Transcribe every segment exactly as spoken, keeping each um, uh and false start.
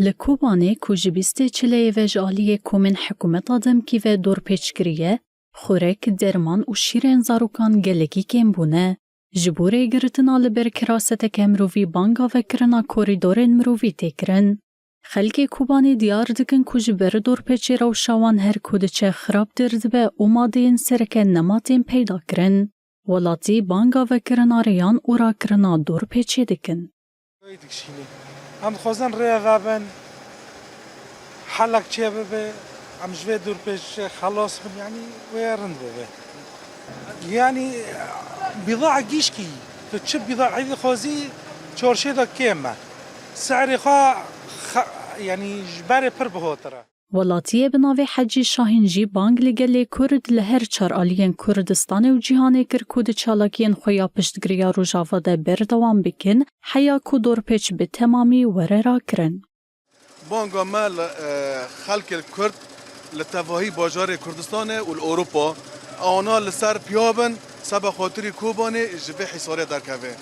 Li Kobanê ku ji bîstê çileyê ve ji aliyê komên hikûmeta demkî ve dorpêç kiriye, xurek, derman û şîrên zarokan gelekî kêm bûne. Ji bo rêgirtina li ber kiraseteke mirovî banga vekirina korîdorên mirovî tê kirin. Xelkê Kobanê diyar dikin ku ji ber dorpêçê rewşa wan her ku diçe xirab dir dibe û madeyên sereke nema tên peyda kirin. Welatî banga vekirina rêyan û rakirina dorpêçê dikin. Dikişînî. Em dixwazin rê vebin, helek çê bibe, em ji vê dorpêçê xelas bin, yanî wê rind bibe. Yanî bîda gişkî, tu çi bîda êdî xwazî çarşê de kêm e. Se'rê xwe xe-, yanî ji berê pir bihotir e. Welatiyê bi navê Hecî Şahîn jî bang li gelê Kurd li her çar aliyên Kurdistanê û cîhanê kir ku di çalakiyên xwe ya piştgiriya Rojava de berdewam bikin, heya ku dorpêç bi temamî were rakirin. Banga me li, e, xelkê Kurd li tevahî bajarê Kurdistanê û li Ewropa, ewana li ser piya bin, seba xatirî Kobanê ji vê hîsarê derkeve.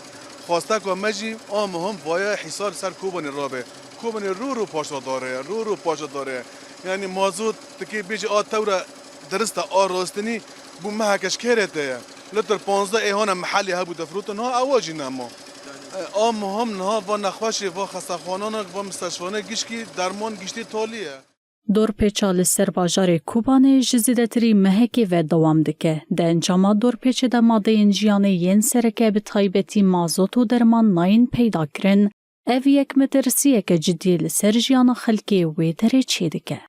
Xwasteka me jî a muhim vaye hîsar li ser Kobanê rabe. Kobanê rû rû paşadare ye, rû rû paşadare ye. Yanî mazot dikê bêjî a tewre dirist e, a rostinî bû meheke ji kêrê te ye. Litir panzdeh ê hane mehelê hebû difirotin, ha ewa jî nema. E, a muhim niha va nexweşê, va xestexwanan, va misteşfanê gişkî derman giştî talî ye. Dorpêça li ser bajarê Kobanê ji zêdetirî mehekê ve dewam dike. Di encama dorpêçê de madeyên jiyanê yên sereke bi taybetî mazot û derman nayên peyda kirin. Ev yek metirsiyeke cidî li ser jiyana xelkê wê derê çêdike.